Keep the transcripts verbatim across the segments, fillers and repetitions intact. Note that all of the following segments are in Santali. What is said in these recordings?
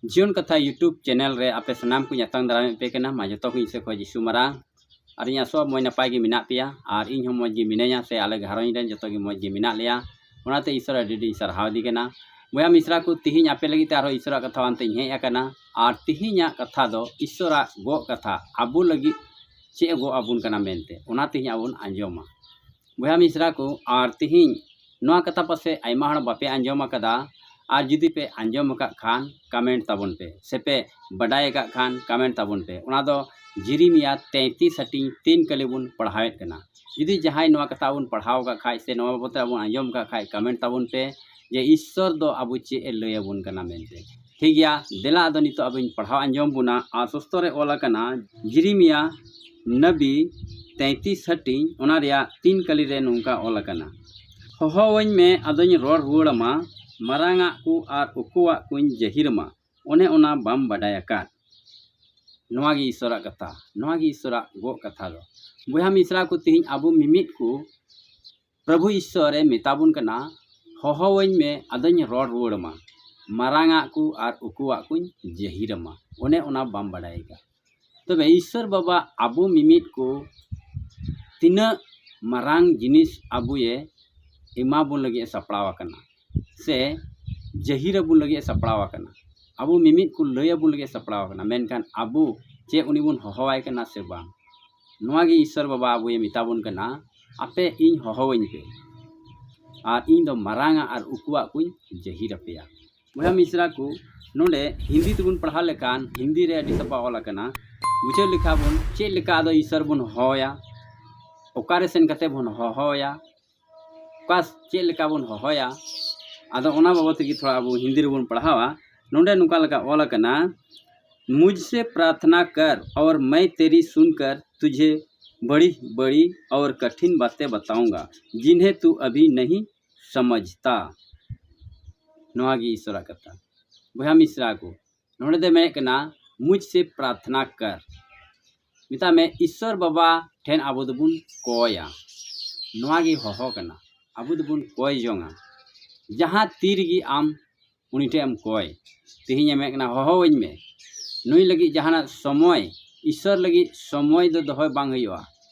ᱡᱤᱭᱚᱱ ᱠᱟᱛᱷᱟ YouTube channel ᱨᱮ ᱟᱯᱮ ᱥᱟᱱᱟᱢ ᱠᱚᱧ ᱟᱛᱟᱝ ᱫᱟᱨᱟᱢᱮᱫ ᱯᱮ ᱠᱟᱱᱟ᱾ ᱢᱟ ᱡᱚᱛᱚ ᱠᱚ ᱤᱧ ᱥᱮᱫ ᱠᱷᱚᱱ ᱡᱤᱥᱩ ᱢᱟᱨᱟᱝ᱾ ᱟᱨ ᱤᱧ ᱟᱥᱚᱜᱼᱟ ᱢᱚᱡᱽ ᱱᱟᱯᱟᱭ ᱜᱮ ᱢᱮᱱᱟᱜ ᱯᱮᱭᱟ, ᱟᱨ ᱤᱧ ᱦᱚᱸ ᱢᱚᱡᱽ ᱜᱮ ᱢᱤᱱᱟᱹᱧᱟ, ᱥᱮ ᱟᱞᱮ ᱜᱷᱟᱨᱚᱸᱡᱽ ᱨᱮᱱ ᱡᱚᱛᱚ ᱜᱮ ᱢᱚᱡᱽ ᱜᱮ ᱢᱮᱱᱟᱜ ᱞᱮᱭᱟ᱾ ᱚᱱᱟᱛᱮ ᱤᱥᱚᱨ ᱟᱹᱰᱤ ᱟᱹᱰᱤᱧ ᱥᱟᱨᱦᱟᱣ ᱮᱫᱮ ᱠᱟᱱᱟ᱾ ᱵᱚᱭᱦᱟ ᱢᱤᱥᱨᱟ ᱠᱚ, ᱛᱤᱦᱤᱧ ᱟᱯᱮ ᱞᱟᱹᱜᱤᱫ ᱛᱮ ᱟᱨᱦᱚᱸ ᱤᱥᱚᱨᱟᱜ ᱠᱟᱛᱷᱟ ᱟᱱᱛᱮᱧ ᱦᱮᱡ ᱟᱠᱟᱱᱟ᱾ ᱟᱨ ᱛᱤᱦᱤᱧᱟᱜ ᱠᱟᱛᱷᱟ ᱫᱚ ᱤᱥᱚᱨᱟᱜ ᱜᱚᱜ ᱠᱟᱛᱷᱟ, ᱟᱵᱚ ᱞᱟᱹᱜᱤᱫ ᱪᱮᱫ ᱮ ᱜᱚᱜ ᱟᱵᱚᱱ ᱠᱟᱱᱟ ᱢᱮᱱᱛᱮ, ᱚᱱᱟ ᱛᱤᱦᱤᱧ ᱟᱵᱚ ᱵᱚᱱ ᱟᱸᱡᱚᱢᱟ᱾ ᱵᱚᱭᱦᱟ ᱢᱤᱥᱨᱟ ᱠᱚ, ᱟᱨ ᱛᱤᱦᱤᱧ ᱱᱚᱣᱟ ᱠᱟᱛᱷᱟ ᱯᱟᱥᱮ ᱟᱭᱢᱟ ᱦᱚᱲ ᱵᱟᱯᱮ ᱟᱸᱡᱚᱢ ᱟᱠᱟᱫᱟ, ᱟᱨ ᱡᱩᱫᱤ ᱯᱮ ᱟᱸᱡᱚᱢ ᱟᱠᱟᱫ ᱠᱷᱟᱱ comment ᱛᱟᱵᱚᱱ ᱯᱮ, ᱥᱮᱯᱮ ᱵᱟᱰᱟᱭ ᱟᱠᱟᱫ ᱠᱷᱟᱱ comment ᱛᱟᱵᱚᱱ ᱯᱮ᱾ ᱚᱱᱟ ᱫᱚ ᱡᱤᱨᱤᱢᱤᱭᱟ ᱛᱮᱸᱭᱛᱤᱥ ᱦᱟᱹᱴᱤᱧ ᱛᱤᱱ ᱠᱟᱹᱞᱤ ᱵᱚᱱ ᱯᱟᱲᱦᱟᱣᱮᱫ ᱠᱟᱱᱟ᱾ ᱡᱩᱫᱤ ᱡᱟᱦᱟᱸᱭ ᱱᱚᱣᱟ ᱠᱟᱛᱷᱟ ᱵᱚᱱ ᱯᱟᱲᱦᱟᱣ ᱟᱠᱟᱫ ᱠᱷᱟᱡ ᱥᱮ ᱱᱚᱣᱟ ᱵᱟᱵᱚᱛ ᱨᱮ ᱵᱚᱱ ᱟᱸᱡᱚᱢ ᱟᱠᱟᱫ ᱠᱷᱟᱡ comment ᱛᱟᱵᱚᱱ ᱯᱮ ᱡᱮ ᱤᱥᱥᱚᱨ ᱫᱚ ᱟᱵᱚ ᱪᱮᱫ ᱮ ᱞᱟᱹᱭ ᱟᱵᱚᱱ ᱠᱟᱱᱟ ᱢᱮᱱᱛᱮ᱾ ᱴᱷᱤᱠ ᱜᱮᱭᱟ, ᱫᱮᱞᱟ ᱟᱫᱚ ᱱᱤᱛᱚᱜ ᱟᱵᱚᱧ ᱯᱟᱲᱦᱟᱣ ᱟᱸᱡᱚᱢ ᱵᱚᱱᱟ᱾ ᱟᱨ ᱥᱚᱥᱛᱚ ᱨᱮ ᱚᱞ ᱟᱠᱟᱱᱟ, ᱡᱤᱨᱤᱢᱤᱭᱟ ᱱᱟᱵᱤ ᱛᱮᱸᱭᱛᱤᱥ ᱦᱟᱹᱴᱤᱧ, ᱚᱱᱟ ᱨᱮᱭᱟᱜ ᱛᱤᱱ ᱠᱟᱹᱞᱤ ᱨᱮ ᱱᱚᱝᱠᱟ ᱚᱞ ᱟᱠᱟᱱᱟ, ᱦᱚᱦᱚᱣᱟᱹᱧ ᱢᱮ, ᱟᱫᱚᱧ ᱨᱚᱲ ᱨᱩᱣᱟᱹᱲ ᱟᱢᱟ, ᱢᱟᱨᱟᱝᱟᱜ ᱠᱚ ᱟᱨ ᱩᱠᱩᱣᱟᱜ ᱠᱚᱧ ᱡᱟᱹᱦᱤᱨ ᱟᱢᱟ, ᱚᱱᱮ ᱚᱱᱟ ᱵᱟᱢ ᱵᱟᱰᱟᱭ ᱟᱠᱟᱫ᱾ ᱱᱚᱣᱟ ᱜᱮ ᱤᱥᱚᱨᱟᱜ ᱠᱟᱛᱷᱟ, ᱱᱚᱣᱟ ᱜᱮ ᱤᱥᱚᱨᱟᱜ ᱜᱚᱜ ᱠᱟᱛᱷᱟ ᱫᱚ᱾ ᱵᱚᱭᱦᱟ ᱢᱤᱥᱨᱟ ᱠᱚ, ᱛᱤᱦᱤᱧ ᱟᱵᱚ ᱢᱤᱢᱤᱫ ᱠᱚ ᱯᱨᱚᱵᱷᱩ ᱤᱥᱚᱨ ᱮ ᱢᱮᱛᱟ ᱵᱚᱱ ᱠᱟᱱᱟ, ᱦᱚᱦᱚᱣᱟᱹᱧ ᱢᱮ, ᱟᱫᱚᱧ ᱨᱚᱲ ᱨᱩᱣᱟᱹᱲ ᱟᱢᱟ, ᱢᱟᱨᱟᱝᱟᱜ ᱠᱚ ᱟᱨ ᱩᱠᱩᱣᱟᱜ ᱠᱚᱧ ᱡᱟᱹᱦᱤᱨ ᱟᱢᱟ, ᱚᱱᱮ ᱚᱱᱟ ᱵᱟᱢ ᱵᱟᱰᱟᱭ ᱟᱠᱟᱫ᱾ ᱛᱚᱵᱮ ᱤᱥᱚᱨ ᱵᱟᱵᱟ ᱟᱵᱚ ᱢᱤᱢᱤᱫ ᱠᱚ ᱛᱤᱱᱟᱹᱜ ᱢᱟᱨᱟᱝ ᱡᱤᱱᱤᱥ ᱟᱵᱚᱭᱮ ᱮᱢᱟ ᱵᱚᱱ ᱞᱟᱹᱜᱤᱫ ᱮ ᱥᱟᱯᱲᱟᱣ ᱟᱠᱟᱱᱟ, ᱥᱮ ᱡᱟᱹᱦᱤᱨ ᱟᱵᱚᱱ ᱞᱟᱹᱜᱤᱫ ᱮ ᱥᱟᱯᱲᱟᱣ ᱟᱠᱟᱱᱟ᱾ ᱟᱵᱚ ᱢᱤᱢᱤᱫ ᱠᱚ ᱞᱟᱹᱭ ᱟᱵᱚᱱ ᱞᱟᱹᱜᱤᱫ ᱮ ᱥᱟᱯᱲᱟᱣ ᱟᱠᱟᱱᱟ, ᱢᱮᱱᱠᱷᱟᱱ ᱟᱵᱚ ᱪᱮᱫ ᱩᱱᱤ ᱵᱚᱱ ᱦᱚᱦᱚᱣᱟᱭ ᱠᱟᱱᱟ ᱥᱮ ᱵᱟᱝ? ᱱᱚᱣᱟ ᱜᱮ ᱤᱥᱚᱨ ᱵᱟᱵᱟ ᱟᱵᱚᱭᱮ ᱢᱮᱛᱟ ᱵᱚᱱ ᱠᱟᱱᱟ, ᱟᱯᱮ ᱤᱧ ᱦᱚᱦᱚᱣᱟᱹᱧ ᱯᱮ, ᱟᱨ ᱤᱧ ᱫᱚ ᱢᱟᱨᱟᱝᱟ ᱟᱨ ᱩᱠᱩᱣᱟᱜ ᱠᱚᱧ ᱡᱟᱹᱦᱤᱨ ᱟᱯᱮᱭᱟ᱾ ᱵᱚᱭᱦᱟ ᱢᱤᱥᱨᱟ ᱠᱚ, ᱱᱚᱰᱮ ᱦᱤᱱᱫᱤ ᱛᱮᱵᱚᱱ ᱯᱟᱲᱦᱟᱣ ᱞᱮᱠᱷᱟᱱ ᱦᱤᱱᱫᱤ ᱨᱮ ᱟᱹᱰᱤ ᱥᱟᱯᱷᱟ ᱚᱞ ᱟᱠᱟᱱᱟ᱾ ᱵᱩᱡᱷᱟᱹᱣ ᱞᱮᱠᱷᱟᱱ ᱵᱚᱱ ᱪᱮᱫ ᱞᱮᱠᱟ ᱟᱫᱚ ᱤᱥᱚᱨ ᱵᱚᱱ ᱦᱚᱦᱚᱣᱟᱭᱟ, ᱚᱠᱟᱨᱮ ᱥᱮᱱ ᱠᱟᱛᱮ ᱵᱚᱱ ᱦᱚᱦᱚᱣᱟᱭᱟ, ᱚᱠᱟ ᱪᱮᱫ ᱞᱮᱠᱟ ᱵᱚᱱ ᱦᱚᱦᱚᱭᱟ, ᱟᱫᱚ ᱚᱱᱟ ᱵᱟᱵᱚᱫ ᱛᱮᱜᱮ ᱛᱷᱚᱲᱟ ᱟᱵᱚ ᱦᱤᱱᱫᱤ ᱨᱮᱵᱚᱱ ᱯᱟᱲᱦᱟᱣᱟ᱾ ᱱᱚᱰᱮ ᱱᱚᱝᱠᱟ ᱞᱮᱠᱟ ᱚᱞ ᱟᱠᱟᱱᱟ, मुझसे प्रार्थना कर और मैं तेरी सुनकर तुझे बड़ी बड़ी और कठिन बातें बताऊंगा जिन्हें तू अभी नहीं समझता। ᱱᱚᱣᱟ ᱜᱮ ᱤᱥᱚᱨᱟᱜ ᱠᱟᱛᱷᱟ᱾ ᱵᱚᱭᱦᱟ ᱢᱤᱥᱨᱟ ᱠᱚ, ᱱᱚᱰᱮ ᱫᱚ ᱢᱮᱱᱮᱫ ᱠᱟᱱᱟ, मुझसे प्रार्थना कर, ᱢᱮᱛᱟᱜ ᱢᱮ ᱤᱥᱚᱨ ᱵᱟᱵᱟ ᱴᱷᱮᱱ ᱟᱵᱚ ᱫᱚᱵᱚᱱ ᱠᱚᱭᱟ᱾ ᱱᱚᱣᱟ ᱜᱮ ᱦᱚᱦᱚ ᱠᱟᱱᱟ, ᱟᱵᱚ ᱫᱚᱵᱚᱱ ᱠᱚᱭ ᱡᱚᱝᱟ᱾ ᱡᱟᱦᱟᱸ ᱛᱤ ᱨᱮᱜᱮ ᱟᱢ ᱩᱱᱤ ᱴᱷᱮᱱ ᱮᱢ ᱠᱚᱭ, ᱛᱮᱦᱮᱧ ᱮ ᱢᱮᱱ ᱠᱟᱱᱟ, ᱦᱚᱦᱚᱣᱟᱹᱧ ᱢᱮ᱾ ᱱᱩᱭ ᱞᱟᱹᱜᱤᱫ ᱡᱟᱦᱟᱱᱟᱜ ᱥᱚᱢᱚᱭ, ᱤᱥᱥᱚᱨ ᱞᱟᱹᱜᱤᱫ ᱥᱚᱢᱚᱭ ᱫᱚ ᱫᱚᱦᱚᱭ ᱵᱟᱝ ᱦᱩᱭᱩᱜᱼᱟ᱾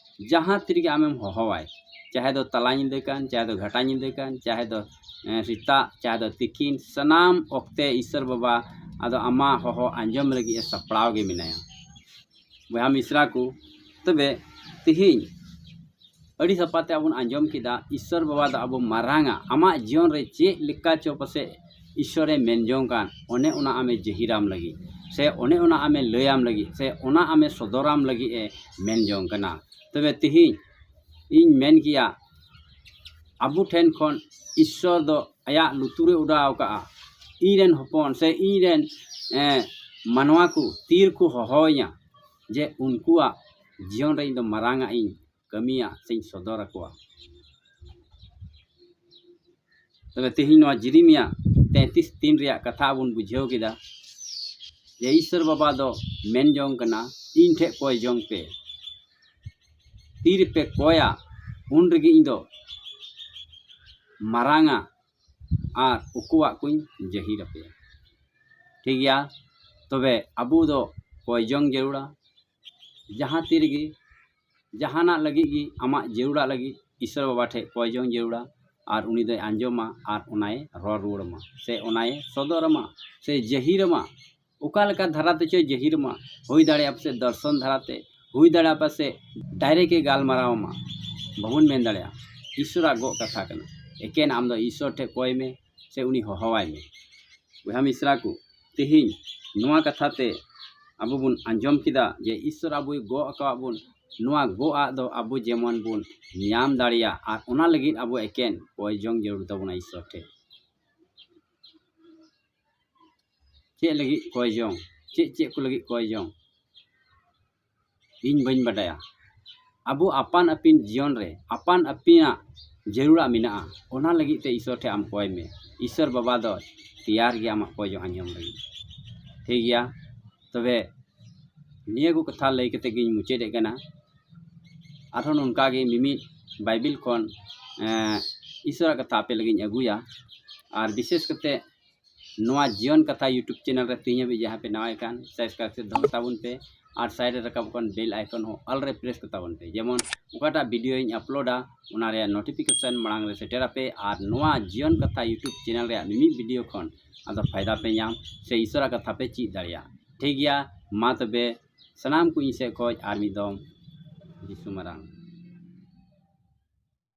ᱡᱟᱦᱟᱸ ᱛᱤ ᱨᱮᱜᱮ ᱟᱢᱮᱢ ᱦᱚᱦᱚᱣᱟᱭ, ᱪᱟᱦᱮ ᱫᱚ ᱛᱟᱞᱟ ᱧᱤᱫᱟᱹ ᱠᱟᱱ, ᱪᱟᱦᱮ ᱫᱚ ᱜᱷᱟᱴᱟ ᱧᱤᱫᱟᱹ ᱠᱟᱱ, ᱪᱟᱦᱮ ᱫᱚ, ᱮᱸ, ᱥᱮᱛᱟᱜ, ᱪᱟᱦᱮ ᱫᱚ ᱛᱤᱠᱤᱱ, ᱥᱟᱱᱟᱢ ᱚᱠᱛᱮ ᱤᱥᱥᱚᱨ ᱵᱟᱵᱟ ᱟᱫᱚ ᱟᱢᱟᱜ ᱦᱚᱦᱚ ᱟᱸᱡᱚᱢ ᱞᱟᱹᱜᱤᱫ ᱮ ᱥᱟᱯᱲᱟᱣ ᱜᱮ ᱢᱮᱱᱟᱭᱟ᱾ ᱵᱚᱭᱦᱟ ᱢᱤᱥᱨᱟ ᱠᱚ, ᱛᱚᱵᱮ ᱛᱮᱦᱮᱧ ᱟᱹᱰᱤ ᱥᱟᱯᱷᱟ ᱛᱮ ᱟᱵᱚᱱ ᱟᱸᱡᱚᱢ ᱠᱮᱫᱟ, ᱤᱥᱥᱚᱨ ᱵᱟᱵᱟ ᱫᱚ ᱟᱵᱚ ᱢᱟᱨᱟᱝᱟ᱾ ᱟᱢᱟᱜ ᱡᱤᱭᱚᱱ ᱨᱮ ᱪᱮᱫ ᱞᱮᱠᱟ ᱪᱚ ᱯᱟᱥᱮᱡ ᱤᱥᱥᱚᱨᱮ ᱢᱮᱱ ᱡᱚᱝ ᱠᱟᱱ, ᱚᱱᱮ ᱚᱱᱟ ᱟᱢᱮ ᱡᱟᱹᱦᱤᱨᱟᱢ ᱞᱟᱹᱜᱤᱫ, ᱥᱮ ᱚᱱᱮ ᱚᱱᱟ ᱟᱢᱮ ᱞᱟᱹᱭᱟᱢ ᱞᱟᱹᱜᱤᱫ, ᱥᱮ ᱚᱱᱟ ᱟᱢᱮ ᱥᱚᱫᱚᱨᱟᱢ ᱞᱟᱹᱜᱤᱫ ᱮ ᱢᱮᱱ ᱡᱚᱝ ᱠᱟᱱᱟ᱾ ᱛᱚᱵᱮ ᱛᱮᱦᱮᱧ ᱤᱧ ᱢᱮᱱ ᱠᱮᱭᱟ, ᱟᱵᱚ ᱴᱷᱮᱱ ᱠᱷᱚᱱ ᱤᱥᱥᱚᱨ ᱫᱚ ᱟᱭᱟᱜ ᱞᱩᱛᱩᱨᱮ ᱚᱰᱟᱣ ᱠᱟᱜᱼᱟ, ᱤᱧ ᱨᱮᱱ ᱦᱚᱯᱚᱱ ᱥᱮ ᱤᱧ ᱨᱮᱱ, ᱮᱸ, ᱢᱟᱱᱣᱟ ᱠᱚ ᱛᱤᱨ ᱠᱚ ᱦᱚᱦᱚᱣᱟᱹᱧᱟ, ᱡᱮ ᱩᱱᱠᱩᱣᱟᱜ ᱡᱤᱭᱚᱱ ᱨᱮ ᱤᱧ ᱫᱚ ᱢᱟᱨᱟᱝ ᱟᱜ ᱤᱧ ᱠᱟᱹᱢᱤᱭᱟ ᱥᱮᱧ ᱥᱚᱫᱚᱨ ᱟᱠᱚᱣᱟ᱾ ᱛᱚᱵᱮ ᱛᱮᱦᱮᱧ ᱱᱚᱣᱟ ᱡᱤᱨᱤᱢᱤᱭᱟ ᱛᱮᱸᱛᱤᱥ ᱛᱤᱱ ᱨᱮᱭᱟᱜ ᱠᱟᱛᱷᱟ ᱵᱚᱱ ᱵᱩᱡᱷᱟᱹᱣ ᱠᱮᱫᱟ ᱡᱮ ᱤᱥᱥᱚᱨ ᱵᱟᱵᱟ ᱫᱚ ᱢᱮᱱ ᱡᱚᱝ ᱠᱟᱱᱟ, ᱤᱧ ᱴᱷᱮᱱ ᱠᱚᱭ ᱡᱚᱝ ᱯᱮ᱾ ᱛᱤ ᱨᱮᱯᱮ ᱠᱚᱭᱟ, ᱩᱱ ᱨᱮᱜᱮ ᱤᱧ ᱫᱚ ᱢᱟᱨᱟᱝᱟ ᱟᱨ ᱩᱠᱩᱣᱟᱜ ᱠᱚᱧ ᱡᱟᱹᱦᱤᱨ ᱟᱯᱮᱭᱟ᱾ ᱴᱷᱤᱠ ᱜᱮᱭᱟ, ᱛᱚᱵᱮ ᱟᱵᱚ ᱫᱚ ᱠᱚᱭ ᱡᱚᱝ ᱡᱟᱹᱨᱩᱲᱟ᱾ ᱡᱟᱦᱟᱸ ᱛᱤ ᱨᱮᱜᱮ ᱡᱟᱦᱟᱱᱟᱜ ᱞᱟᱹᱜᱤᱫ ᱜᱮ ᱟᱢᱟᱜ ᱡᱟᱹᱨᱩᱲᱟᱜ ᱞᱟᱹᱜᱤᱫ ᱤᱥᱥᱚᱨ ᱵᱟᱵᱟ ᱴᱷᱮᱱ ᱠᱚᱭ ᱡᱚᱝ ᱡᱟᱹᱨᱩᱲᱟ, ᱟᱨ ᱩᱱᱤ ᱫᱚᱭ ᱟᱸᱡᱚᱢᱟ ᱟᱨ ᱚᱱᱟᱭ ᱨᱚᱲ ᱨᱩᱣᱟᱹᱲ ᱟᱢᱟ, ᱥᱮ ᱚᱱᱟᱭ ᱥᱚᱫᱚᱨ ᱟᱢᱟ, ᱥᱮ ᱡᱟᱹᱦᱤᱨ ᱟᱢᱟ᱾ ᱚᱠᱟ ᱞᱮᱠᱟ ᱫᱷᱟᱨᱟ ᱛᱮᱪᱚᱭ ᱡᱟᱹᱦᱤᱨ ᱟᱢᱟ, ᱦᱩᱭ ᱫᱟᱲᱮᱭᱟᱜᱼᱟ ᱯᱟᱥᱮᱡ ᱫᱚᱨᱥᱚᱱ ᱫᱷᱟᱨᱟᱛᱮ, ᱦᱩᱭ ᱫᱟᱲᱮᱭᱟᱜᱼᱟ ᱯᱟᱥᱮᱡ direct ᱮ ᱜᱟᱞᱢᱟᱨᱟᱣ ᱟᱢᱟ, ᱵᱟᱵᱚᱱ ᱢᱮᱱ ᱫᱟᱲᱮᱭᱟᱜᱼᱟ᱾ ᱤᱥᱥᱚᱨᱟᱜ ᱜᱚᱜ ᱠᱟᱛᱷᱟ ᱠᱟᱱᱟ᱾ ᱮᱠᱮᱱ ᱟᱢ ᱫᱚ ᱤᱥᱥᱚᱨ ᱴᱷᱮᱱ ᱠᱚᱭ ᱢᱮ, ᱥᱮ ᱩᱱᱤ ᱦᱚᱦᱚᱣᱟᱭ ᱢᱮ᱾ ᱵᱚᱭᱦᱟ ᱢᱤᱥᱨᱟ ᱠᱚ, ᱛᱮᱦᱮᱧ ᱱᱚᱣᱟ ᱠᱟᱛᱷᱟ ᱛᱮ ᱟᱵᱚ ᱵᱚᱱ ᱟᱸᱡᱚᱢ ᱠᱮᱫᱟ ᱡᱮ ᱤᱥᱥᱚᱨ ᱟᱵᱚᱭ ᱜᱚᱜ ᱟᱠᱟᱣᱟᱫ ᱵᱚᱱ᱾ ᱱᱚᱣᱟ ᱜᱚᱜ ᱟᱜ ᱫᱚ ᱟᱵᱚ ᱡᱮᱢᱚᱱ ᱵᱚᱱ ᱧᱟᱢ ᱫᱟᱲᱮᱭᱟᱜ, ᱟᱨ ᱚᱱᱟ ᱞᱟᱹᱜᱤᱫ ᱟᱵᱚ ᱮᱠᱮᱱ ᱠᱚᱭ ᱡᱚᱝ ᱡᱟᱹᱨᱩᱲ ᱛᱟᱵᱚᱱᱟ ᱤᱥᱥᱚᱨ ᱴᱷᱮᱱ᱾ ᱪᱮᱫ ᱞᱟᱹᱜᱤᱫ ᱠᱚᱭ ᱡᱚᱝ? ᱪᱮᱫ ᱪᱮᱫ ᱠᱚ ᱞᱟᱹᱜᱤᱫ ᱠᱚᱭ ᱡᱚᱝ? ᱤᱧ ᱵᱟᱹᱧ ᱵᱟᱰᱟᱭᱟ᱾ ᱟᱵᱚ ᱟᱯᱟᱱ ᱟᱹᱯᱤᱱ ᱡᱤᱭᱚᱱ ᱨᱮ ᱟᱯᱟᱱ ᱟᱹᱯᱤᱱᱟᱜ ᱡᱟᱹᱨᱩᱲᱟᱜ ᱢᱮᱱᱟᱜᱼᱟ, ᱚᱱᱟ ᱞᱟᱹᱜᱤᱫ ᱛᱮ ᱤᱥᱥᱚᱨ ᱴᱷᱮᱱ ᱟᱢ ᱠᱚᱭ ᱢᱮ᱾ ᱤᱥᱥᱚᱨ ᱵᱟᱵᱟ ᱫᱚ ᱛᱮᱭᱟᱨ ᱜᱮᱭᱟ ᱟᱢᱟᱜ ᱠᱚᱭ ᱡᱚᱝ ᱟᱸᱡᱚᱢ ᱞᱟᱹᱜᱤᱫ᱾ ᱴᱷᱤᱠ ᱜᱮᱭᱟ, ᱛᱚᱵᱮ ᱱᱤᱭᱟᱹ ᱠᱚ ᱠᱟᱛᱷᱟ ᱞᱟᱹᱭ ᱠᱟᱛᱮ ᱜᱤᱧ ᱢᱩᱪᱟᱹᱫᱮᱫ ᱠᱟᱱᱟ᱾ ᱟᱨᱦᱚᱸ ᱱᱚᱝᱠᱟ ᱜᱮ ᱢᱤᱢᱤᱫ ᱵᱟᱭᱵᱮᱞ ᱠᱷᱚᱱ, ᱮᱸ, ᱤᱥᱥᱚᱨᱟᱜ ᱠᱟᱛᱷᱟ ᱟᱯᱮ ᱞᱟᱹᱜᱤᱫ ᱤᱧ ᱟᱹᱜᱩᱭᱟ᱾ ᱟᱨ ᱵᱤᱥᱮᱥ ᱠᱟᱛᱮ ᱱᱚᱣᱟ ᱡᱤᱭᱚᱱ ᱠᱟᱛᱷᱟ YouTube channel ᱨᱮ ᱛᱮᱦᱮᱧ ᱦᱟᱹᱵᱤᱡ ᱡᱟᱦᱟᱸ ᱯᱮ ᱱᱟᱣᱟ ᱠᱟᱱ, subscribe ᱠᱟᱛᱮ ᱫᱚᱦᱚ ᱛᱟᱵᱚᱱ ᱯᱮ᱾ ᱟᱨ side ᱨᱮ ᱨᱟᱠᱟᱵ ᱠᱟᱱ bell icon ᱦᱚᱸ all ᱨᱮ press ᱠᱟᱛᱟ ᱵᱚᱱ ᱯᱮ, ᱡᱮᱢᱚᱱ ᱚᱠᱟᱴᱟᱜ videoᱧ uploadᱟ ᱚᱱᱟ ᱨᱮᱭᱟᱜ notification ᱢᱟᱲᱟᱝ ᱨᱮ ᱥᱮᱴᱮᱨ ᱟᱯᱮ᱾ ᱟᱨ ᱱᱚᱣᱟ ᱡᱤᱭᱚᱱ ᱠᱟᱛᱷᱟ YouTube channel ᱨᱮᱭᱟᱜ ᱢᱤᱢᱤᱫ video ᱠᱷᱚᱱ ᱟᱫᱚ ᱯᱷᱟᱭᱫᱟ ᱯᱮ ᱧᱟᱢ ᱥᱮ ᱤᱥᱚᱨᱟᱜ ᱠᱟᱛᱷᱟ ᱯᱮ ᱪᱮᱫ ᱫᱟᱲᱮᱭᱟᱜ᱾ ᱴᱷᱤᱠ ᱜᱮᱭᱟ, ᱢᱟ ᱛᱚᱵᱮ ᱥᱟᱱᱟᱢ ᱠᱚ ᱤᱧ ᱥᱮᱫ ᱠᱷᱚᱱ ᱟᱨ ᱢᱤᱫ ᱫᱚᱢ ᱡᱤᱥᱩ ᱢᱟᱨᱟᱝ᱾